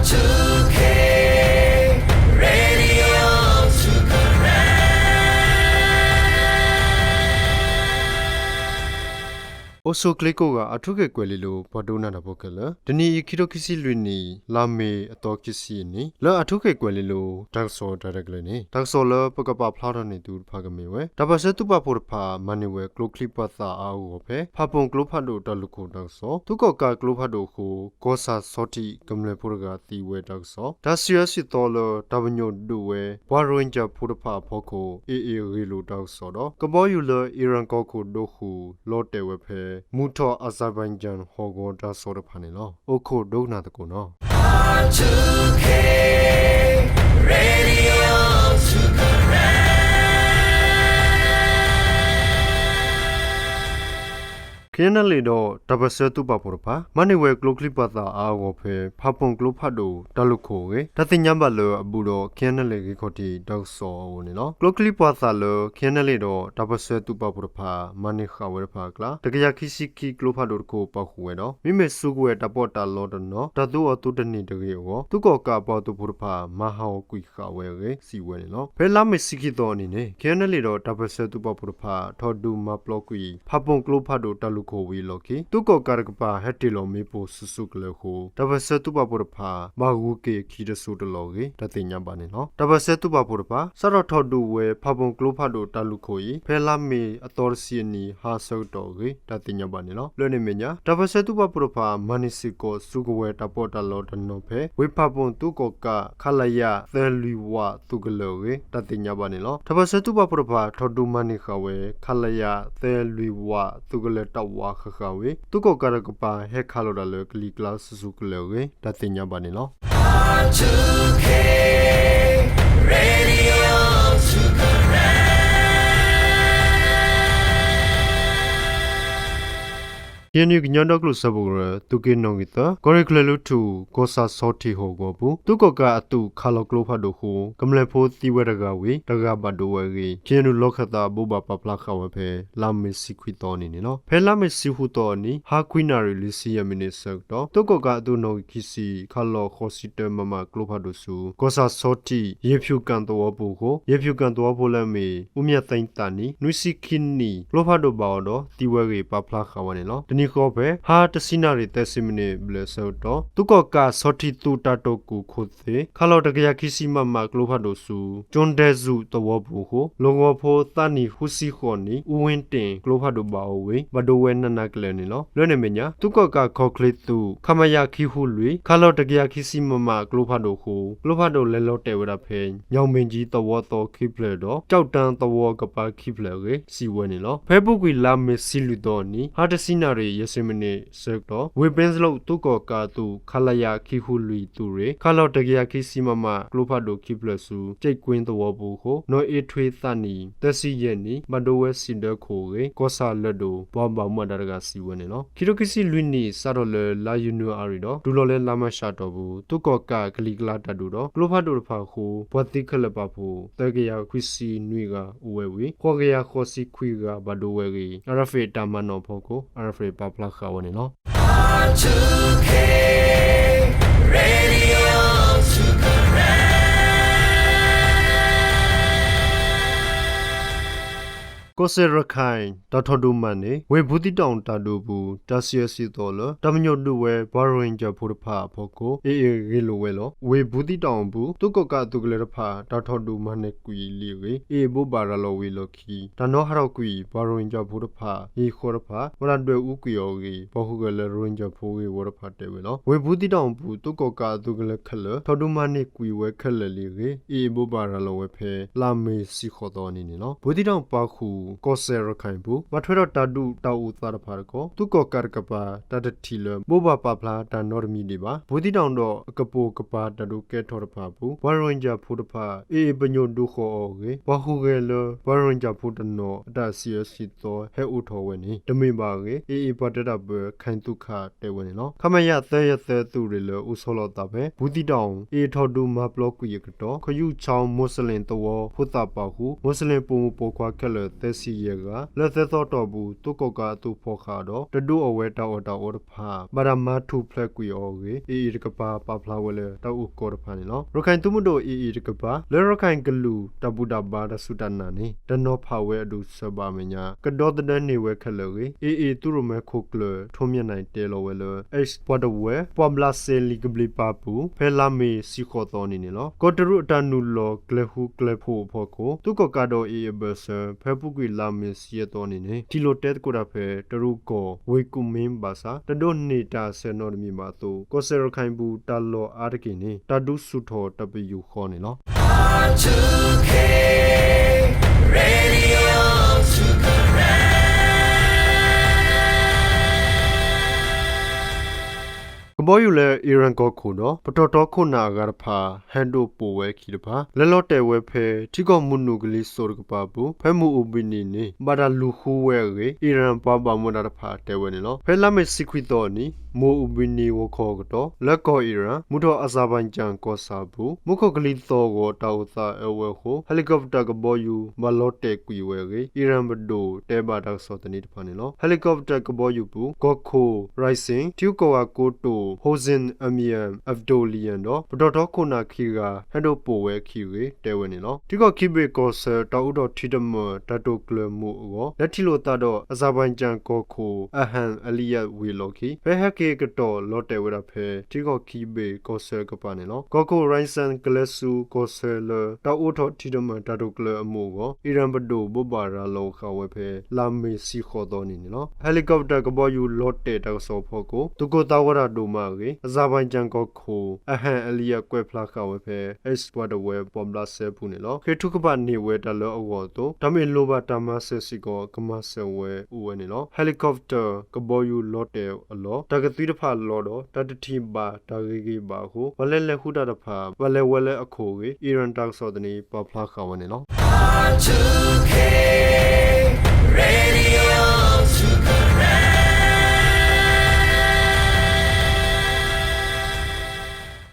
two K Radio two Karen. အိၣ်ဆူၣ်ချ့ကိးဂၤ အၣ်ထူခ့ၣ်ကွဲၤလ့လိၤ ပှၤဒိကနၣ်တၢ်ဖိခဲလၢာ်, တနံၤအံၤ ခံထိခံဆံလွံၢ်နံၣ် လါမ့ၤအသီခံဆံအနံၤ လၢအၣ်ထူခ့ၣ်ကွဲၤလ့လိၤ တၢ်ကစီၣ်တၢ်ရဲၣ်တၢ်ကျဲၤန့ၣ် တၢ်ကစီၣ်လၢပကပာ်ဖျါထီၣ်န့ၢ်သုတဖၣ်ကမ့ၢ်ဝဲ တၢ်ပၢၢ်ဆၢသုးပာ်ဖှိၣ်တဖၣ် မၤန့ၢ်ဝဲကျိချံမျိာ်သၣ်အါအါဂီၢ်ဂီၢ်ဖဲ ဖၣ်ပူၣ်ကျိဖးဒိၣ်တၢ်လူၢ်ခိၣ်တၢ်ကစီၣ်, သုးကီၣ်ကးကျိဖးဒိၣ်အဃိ ကီၢ်ဆၣ်ဆီထံး ကမျၢၢ်ဖိတဂၤသံဝဲတၢ်ကစီၣ်, တၢ်စံးအၢစံးသီလၢ တၢ်ပညိၣ်ဒုးဝဲ ပှၤရိၣ်ဟ့ကၠၣ်ဖိတဖၣ်အဖီခိၣ် AA ဂ့ၢ်လိာ်တၢ်ကစီၣ်ဒီး ကဘီယူၤလၢ အံရၣ်ကီၢ်ခိၣ်ဒိၣ်ဃုာ် လီၤတဲာ်ဝဲဖဲ မူၤထီၣ် Azerbaijan ဟီၣ်ကဝီၤတၢ်ကစီၣ်တဖၣ်န့ၣ်လီၤ. အိၣ်ခိးဒိကနၣ်သကိးနီၤ. R two K Radio two Karen. KNLA ဒီးတၢ်ပၢၢ်ဆၢသုးပာ်ဖှိၣ်တဖၣ် မၤန့ၢ်ဝဲကျိချံမျိာ်သၣ်အါအါဂီၢ်ဂီၢ်ဖဲ ဖၣ်ပူၣ်ကျိဖးဒိၣ်တၢ်လူၢ်ခိၣ်အဂ့ၢ် တၢ်သ့ၣ်ညါဘၣ်လၢအဘူးဒီး KNLA ဂ့ၢ်ခီၣ်ထံးတၢ်ကစီၣ်အအိၣ်န့ၣ်လီၤ. ကျိချံမျိာ်သၣ်လၢ KNLA ဒီးတၢ်ပၢၢ်ဆၢသုးပာ်ဖှိၣ်တဖၣ် မၤန့ၢ်ဃာ်ဝဲတဖၣ်အကျါ တကယၤခံဆံခံကျိဖးဒိၣ်တခိၣ်ပာ်ဃုာ်ဝဲဒီး မ့မ့ၢ်စုကဝဲၤတၢ်ပီးတၢ်လီတနီၤ တၢ်သူအီၤသူတန့ၢ်တဂ့ၤအဂီၢ် သုးကီၣ်ကးပှၤသုးဖိတဖၣ် မၤဟးဂီၤကွံာ်ဃာ်ဝဲအဂ့ၢ် စံးဝဲန့ၣ်လီၤ. ဖဲလါမ့ၤဆံခံသီအနံၤန့ၣ် KNLA ဒီးတၢ်ပၢၢ်ဆၢသုးပာ်ဖှိၣ်တဖၣ် ထီၣ်ဒုးမၤပျီကွံာ် ဖၣ်ပူၣ်ကျိဖးဒိၣ်တၢ်လူၢ်ခိၣ်ဝံၤအလီၢ်ခံ သုးကီၣ်ကးတကပၤ ဟဲတ့ၢ်လီၤမ့ၣ်ပိၢ်ဆူၣ်ဆူၣ်ကလဲာ်အဃိ တၢ်ပၢၢ်ဆၢသုးပာ်ဖှိၣ်တဖၣ် ဘၣ်ဂုၤက့ၤအခံတစိၤတလီၢ်အဂ့ၢ် တၢ်သ့ၣ်ညါဘၣ်န့ၣ်လီၤ. တၢ်ပၢၢ်ဆၢသုးပာ်ဖှိၣ်တဖၣ် စးထီၣ်ထီၣ်ဒုးဝဲ ဖၣ်ပူၣ်ကျိဖးဒိၣ်တၢ်လူၢ်ခိၣ်အံၤ ဖဲလါမ့ၤအသီတဆံအနံၤ ဟါအဆၢကတီၢ်အဂ့ၢ် တၢ်သ့ၣ်ညါဘၣ်န့ၣ်လီၤ. လၢန့ၣ်အမဲာ်ညါ တၢ်ပၢၢ်ဆၢသုးပာ်ဖှိၣ်တဖၣ် မၤန့ၢ်စ့ၢ်ကီး စုကဝဲၤတၢ်ပီးတၢ်လီတနီၤဖဲ ဝ့ၢ်ဖၣ်ပူၣ် သုးကီၣ်ကး ခလရ သၢလွံၢ်ဝး သုးကလၢၤအဂ့ၢ် တၢ်သ့ၣ်ညါဘၣ်န့ၣ်လီၤ. တၢ်ပၢၢ်ဆၢသုးပာ်ဖှိၣ်တဖၣ် ထီၣ်ဒုးမၤန့ၢ်ဃာ်ဝဲ ခလရ သၢလွံၢ်ဝး သုးကလၢၤတၢ်ဝးဃၣ်ဃၣ်ဝံၤ သုးကီၣ်ကးတကပၤ ဟဲခးလီၤတၢ်လၢကလံၤကျါဆူၣ်ဆူၣ်ကလဲာ်အဂ့ၢ် တၢ်သ့ၣ်ညါဘၣ်န့ၣ်လီၤ. R two K Radio two Karen. KNU ကညီဒီကလုာ်စၢဖှိၣ်ကရၢ သုးက့နီၣ်ဂံၢ်သၢ ကီၢ်ရ့ၣ်ချၢလွံၢ်ထူၣ် ကီၢ်ဆၣ်ဆီထံးဟီၣ်ကဝီၤပူၤ သုးကီၣ်ကးအသုးခးလီၤကျိဖးဒိၣ်အဃိ ကမျၢၢ်ဖိသံဝဲတဂၤဝံၤ တဂၤဘၣ်ဒိဝဲအဂ့ၢ် KNU လီၢ်ခၢၣ်သးဘိးဘၣ်ပာ်ဖျါဃာ်ဝဲဖဲ လါမ့ၤဆံခွံသီအနံၤန့ၣ်လီၤ. ဖဲလါမ့ၤဆံဃုသီအနံၤ ဟါခွံနၣ်ရံၣ် လွံၢ်ဆံယဲၢ်မံးနံးအဆၢကတီၢ် သုးကီၣ်ကးအသုးနီၣ်ဂံၢ်ခံဆံ ခးလီၤဃိးဆံတၢ မမ ကျိဖးဒိၣ်ဆူ ကီၢ်ဆၣ်ဆီထံး ယ့ၤဖၠူၣ်ကၣ်သဝီပူၤအဃိ ယ့ၤဖၠူၣ်ကၣ်သဝီဖိလၢအမ့ၢ် အူမၠၣ်သ့သးနံၤ နွံဆံခံနံၣ် ကျိဖးဒိၣ်ဘၣ်အီၤဒီး သံဝဲအဂ့ၢ်ပာ်ဖျါဃာ်ဝဲန့ၣ်လီၤ. တနံၤဃီဖဲ ဟါတဆံနၣ်ရံၣ် သၢဆံမံးနံးဘျဲၣ်အဆၢကတီၢ် သုးကီၣ်ကးဆီထံးသုးတၢ်တိာ်ကူၣ်ခိၣ်သ့ၣ် ခးလီၤတကယၤခံဆံ မမ ကျိဖးဒိၣ်ဆူ ကၠိဒဲးစူၣ်သဝီပူၤအဃိ လီၢ်ကဝီၤဖိသးနံၣ်ဃုဆံဃိးနံၣ် အူဝ့တ့ၣ် ကျိဖးဒိၣ်ဘၣ်အီၤဝံၤ ဘၣ်ဒိဝဲနးနးကလဲာ်န့ၣ်လီၤ. လၢန့ၣ်အမဲာ်ညါ သုးကီၣ်ကးခီၣ်ချ့သုး ခမရ ခံဃုလွံၢ် ခးလီၤတကယၤခံဆံ မမ ကျိဖးဒိၣ်အဃိ ကျိဖးဒိၣ်လဲၤလီၤတဲာ်ဝဲဒၣ်ဖဲ ညောင်ပင်ကြီး သဝီသီခံဖျၢၣ်ဒီး ကၠီၣ်တၢ်သဝီကပၤခံဖျၢၣ်အဂ့ၢ် စံးဝဲန့ၣ်လီၤ. ဖဲအပူၤကွံာ်လါမ့ၤဆံလွံၢ်သီအနံၤ ဟါတဆံနၣ်ရံၣ် ယဲၢ်ဆံမံးနံးအဆၢကတီၢ် ဝ့ၢ်ပ့စလိၣ် သုးကီၣ်ကးအသုး ခလရ ခံဃုလွံၢ် သုးရ့ၣ် ခးလီၤတကယၤခံဆံ မမ ကျိဖးဒိၣ်ခံဖျၢၣ်ဆူ ကၠ့ၣ်ကွ့သဝီပူၤအဃိ နီၢ်အ့ထွ့သးနံၣ် သၢဆံယဲၢ်နံၣ် ဘၣ်ဒိဝဲစံးဒၢခိၣ်အဂ့ၢ် ကီၢ်ဆၣ်လၢၢ်ဒိၣ် ပှၤဘၣ်မူဘၣ်ဒါတဂၤ စံးဝဲန့ၣ်လီၤ. ခံကထိခံဆံလွံၢ်နံၣ် စးထီၣ်လၢလါယနူၤအါရံၤဒီး တုၤလီၤလၢလါမၤရှးအတီၢ်ပူၤ သုးကီၣ်ကးကလံၤကျါတၢ်ဒုးဒီး ကျိဖးဒိၣ်တဖၣ်အဃိ ပှၤသံခဲလၢာ်ပာ်ဖှိၣ် သၢကယၤခွံဆံနွံဂၤအိၣ်ဝဲဝံၤ ဃိးကယၤဃိးဆံခွံဂၤ ဘၣ်ဒိဝဲအဂ့ၢ် RFA တၢ်မၤနီၣ်အဖီခိၣ် RFA ပာ်ဖျါဃာ်ဝဲန့ၣ်လီၤ. Kosrae ရခၢၣ် တၢ်ထီၣ်ဒုးမၤန့ၢ် ဝ့ၢ်ဘူးသံးတီၣ်တၢ်ဒုးအပူၤ တၢ်စံးအၢစံးသီလၢ တၢ်ပညိၣ်ဒုးဝဲ ပှၤရိၣ်ဟ့ကၠၣ်ဖိတဖၣ်အဖီခိၣ် AA ဂ့ၢ်လိာ်ဝဲလီၤ. ဝ့ၢ်ဘူးသံးတီၣ်အပူၤ သုးကီၣ်ကးအသုးကလၢၤတဖၣ် တၢ်ထီၣ်ဒုးမၤန့ၢ်ကွံာ်လံအဂ့ၢ် AA ဘိးဘၣ်ရၤလီၤဝံၤအလီၢ်ခံ တၢ်နီၤဟးထီၣ်ကွံာ် ပှၤရိၣ်ဟ့ကၠၣ်ဖိတဖၣ် ဟံၣ်ဃီတဖၣ် ဝဲဒၣ်ဒွဲၣ်အူကွံာ်အီၤအဂ့ၢ် ပှၤဟူးဂဲၤလၢရိၣ်ဟ့ကၠၣ်ဖိဂ့ၢ်ဝီတဖၣ်တဲဝဲလီၤ. ဝ့ၢ်ဘူးသံးတီၣ်အပူၤ သုးကီၣ်ကးအသုးကလၢၤခဲလၢာ် ထီၣ်ဒုးမၤန့ၢ်ကွံာ်ဝဲခဲလၢာ်လံအဂ့ၢ် AA ဘိးဘၣ်ရၤလီၤဝဲဖဲ လါမ့ၤဆံဃိးသီအနံၤန့ၣ်လီၤ. ဘူးသံးတီၣ်ပာ်ဃုာ် ကီၢ်စဲၣ်ရခၢၣ်အပူၤ ဘၣ်ထွဲဒီးတၢ်ဒုးတၢ်အူသးတဖၣ်တခီ သုးကီၣ်ကးတကပၤ တၢ်တထံၣ်လၢ ဘိးဘၣ်ပာ်ဖျါတၢ်နီတမံၤဒံးဘၣ်. ဘူးသံးတီၣ်ဒီး အကပိာ်ကပၤတၢ်ဒုးကဲထီၣ်တဖၣ်အပူၤ ပှၤရိၣ်ဟ့ကၠၣ်ဖိတဖၣ် AA ပညိၣ်ဒုးဃီၤအီၤအဂ့ၢ် ပှၤဟူးဂဲၤလၢ ပှၤရိၣ်ဟ့ကၠၣ်ဖိတနီၤ အတၢ်စံးအၢစံးသီဟဲအိၣ်ထီၣ်ဝဲန့ၣ် တမ့ၢ်ဘၣ်အဂ့ၢ် AA ပှၤတဲတၢ်ပၢ ခိုင်သုခ တဲဝဲန့ၣ်လီၤ. ခမရ သၢယဲၢ်သၢ သုးရ့ၣ်လၢအိၣ်ဆီလီၤအသးဖဲ ဘူးသံးတီၣ် AA ထီၣ်ဒုးမၤပျီကွံာ်အကတီၢ် ခယူၣ်ခၠီ မိၣ်စလ့ၣ်သဝီဖိသၣ်ပာ်ဃုာ် မိၣ်စလ့ၣ်ပိာ်မုၣ်ပိာ်ခွါခဲလၢာ် သၢ ဆံယဲၢ်ဂၤ လၢသၢသီတီၢ်ပူၤ သုးကီၣ်ကးအသုးဖီၣ်ဃာ်ဒီး တဒုးအီၣ်ဝဲတၢ်အီၣ်တၢ်အီတဖၣ် ဘၣ်တၢ်မၤထူၣ်ဖျဲးကွံာ်အီၤအဂ့ၢ် AA တကပၤ ပာ်ဖျါဝဲလၢတၢ်အုၣ်ကီၤတဖၣ်န့ၣ်လီၤ. ရခိုင်သုးမုၢ်ဒိၣ် AA တကပၤ လၢရခိုင်ကလုာ်တၢ်ဘူၣ်တၢ်ဘါတၢ်စူၢ်တၢ်နာ်န့ၣ် တနီၤဖးဝဲအဒိၣ်စၢၤဘၣ်အမဲာ်ညါ ကဒီသဒၢန့ၢ်ဝဲခဲလၢာ်အဂ့ၢ် AA သုးရိၣ်မဲခိၣ်ကျၢၢ် ထိးမၠၣ်နၢၣ် တဲလီၤဝဲလၢ X ပှၤတဝၢ ပှၤဘျးစဲလံာ်ကဘျံးပၤပူၤ ဖဲလါမ့ၤဆံဃိးသီနံၤန့ၣ်လီၤ. ကီၢ်တရူးအတၢ်နုာ်လီၤကျဲၤဃူကျဲၤဖိးအဖီခိၣ် သုးကီၣ်ကးဒီး AA အဘၢၣ်စၢၤ ဖဲအပူၤကွံာ်လါမ့ၤဆံယဲၢ်သီနံၤန့ၣ် ထံၣ်လိာ်တဲသကိးတၢ်ဖဲ တရူးကီၢ် ဝ့ၢ်ကူၣ်မ့ဘၣ်ဆၣ် တဒိးန့ၢ်တၢ်ဆဲးနီတမံၤဘၣ်အသိး ကီၢ်စဲၣ်ရခိုင်ပူၤတၢ်လီၢ်အါတက့ၢ်န့ၣ် တၢ်ဒုးဆူၣ်ထီၣ်တပယူာ်ဃီန့ၣ်လီၤ. ကဘီယူၤလၢ အံၣ်ရၣ်ကီၢ်ခိၣ်ဒီး ပတီၢ်ထီခိၣ်နၢ်အဂၤတဖၣ် ဟဲဒိးပိာ်ဝဲအခံတဖၣ် လဲၤလီၤတဲာ်ဝဲဖဲ ထံကီၢ်မုၢ်နုာ်ကလံၤစိးတကပၤအပူၤ ဖဲမုၢ်အူဘံၣ်နံၤန့ၣ် ဘၣ်တၢ်လူၤဃုဝဲအဂ့ၢ် အံၣ်ရၣ်ပှၤဘၣ်မူဘၣ်ဒါတဖၣ်တဲဝဲန့ၣ်လီၤ. ဖဲလါမ့ၤဆံခွံသီအနံၤ မုၢ်အူဘံၣ်နံၤဂီၤခီအကတီၢ် လၢကီၢ်အံၣ်ရၣ် မုၢ်ထီၣ်အၣ်စၣ်ဘၣ်ကၠၣ်ကီၢ်ဆၣ်အပူၤ မူခိၣ်ကလံၤသီၣ်ဂီၤတၢ်အိၣ်သးအၢဝဲအဃိ helicopter ကဘီယူၤ ဘၣ်လီၤတဲာ်ကွံာ်ဝဲအဂ့ၢ် အံၣ်ရၣ်ပဒိၣ်တဲဘၣ်တၢ်ကစီၣ်သန့တဖၣ်န့ၣ်လီၤ. helicopter ကဘီယူၤပူၤ ကီၢ်ခိၣ် Raisi ထံဂုၤကီၢ်ဂၤကိတိာ် Hossein Amir-Abdollahian ဒီး ပတီၢ်ထီခိၣ်နၢ်ခံဂၤ ဟဲဒိးပိာ်ဝဲအခံအဂ့ၢ် တဲဝဲန့ၣ်လီၤ. ထံကီၢ်ခံဘ့ၣ်ကီၢ်ဆၢ တၢ်အိးထီၣ်ထံတမၢၢ်တၢ်တိာ်ကျၢၤမူးအဂီၢ် လဲၤထံၣ်လိာ်သးဒီး အၣ်စၣ်ဘၣ်ကၠၣ်ကီၢ်ခိၣ် Ilham Aliyev ဝံၤအလီၢ်ခံ ဖဲဟဲက့ၤအကတီၢ် လီၤတဲာ်ဝဲဒၣ်ဖဲ ထံကီၢ်ခံဘ့ၣ်ကီၢ်ဆၢအကပၤန့ၣ်လီၤ. ကီၢ်ခိၣ် Raisi ကလဲၤဆူကီၢ်ဆၢလၢ တၢ်အိးထီၣ်ထံတမၢၢ်တၢ်တိာ်ကျၢၤအမူးအဂီၢ် အံၣ်ရၣ်ပဒိၣ်ဘိးဘၣ်ရၤလီၤဃာ်ဝဲဖဲ လါမ့ၤဆံဃိးသီနံၤန့ၣ်လီၤ. helicopter ကဘီယူၤလီၤတဲာ်တၢ်ကစီၣ်အဖီခိၣ် သုးခိၣ်သးဝးတၢ်ဒိၣ်မးအဂ့ၢ် အၣ်စၣ်ဘၣ်ကၠၣ်ကီၢ်ခိၣ် Ilham Aliyev ကွဲးဖျါဃာ်ဝဲဖဲ X ပှၤတဝၢပှၤဘျးစဲအပူၤန့ၣ်လီၤ. ဃ့ထုကဖၣ်န့ၢ်ဝဲတၢ်လၢအဂီၢ်အသိး တၢ်မ့ၢ်လိၣ်ဘၣ်တၢ်မၤစၢၤစ့ၢ်ကီး ကမၤစၢၤဝဲအိၣ်ဝဲန့ၣ်လီၤ. helicopter ကဘီယူၤလီၤတဲာ်အလီၢ် တၢ်ကသုၣ်တဖၣ်လီၤဒီး တၢ်တထံၣ်ဘၣ်တၢ်ဂ့ၤဂ့ၤဘၣ်အဃိ ပှၤလၢလဲၤဃုတၢ်တဖၣ် ဘၣ်လဲၤဝဲလၢအခိၣ်အဂ့ၢ် အံၣ်ရၣ်တၢ်ကစီၣ်သန့ ပာ်ဖျါဃာ်ဝဲန့ၣ်လီၤ.